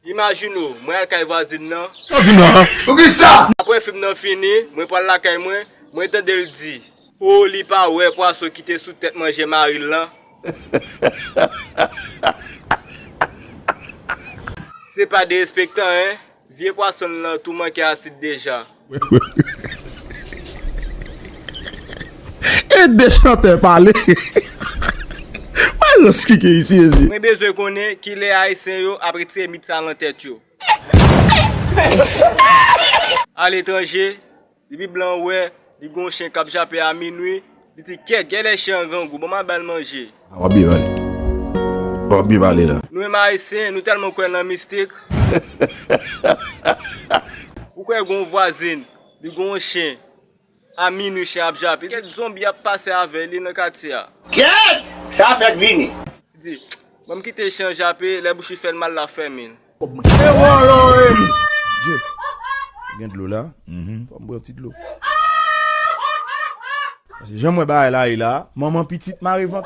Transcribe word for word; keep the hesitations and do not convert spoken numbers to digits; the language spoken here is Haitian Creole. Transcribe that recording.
Imajine w, mwen al kay vwazin nan. Sa w di m la, an? Poukisa? Apre fim nan fini, mwen pral lakay mwen, mwen tande l di, o, li pa wè pwason ki te sou tèt manje mari l lan. Se pa derespektan, en. Vye pwason l lan tou manke asid deja. E de chantè pale. Mwen rans kike isi, mezi. Mwen bezwen konnen kilè Ayisyen yo ap retire mit sa lan tèt yo. Aletranje, depi blan wè li gon chen k ap jape a minwi, li di, kèt, gade chen an grangou, ban m al ba l manje. A, w ap byen pale. W ap byen pale la. Nou menm Ayisyen, nou tèlman kwè nan mistik. Ou kwè gon vwazin, li gon chen, a minwi chen ap jape. Kèt, zonbi ap pase avè li nan katye a. Kèt! Sa fèk vini. Li di, ban m kite chen an jape, lè bouch li fè l mal, l ap fèmen l. Kòb mwen. E wòlò, e m. Dye. Gen dlo la. Fò m bwè yon ti dlo. Paske jan m wè bagay la ye la, manman pitit mare vant.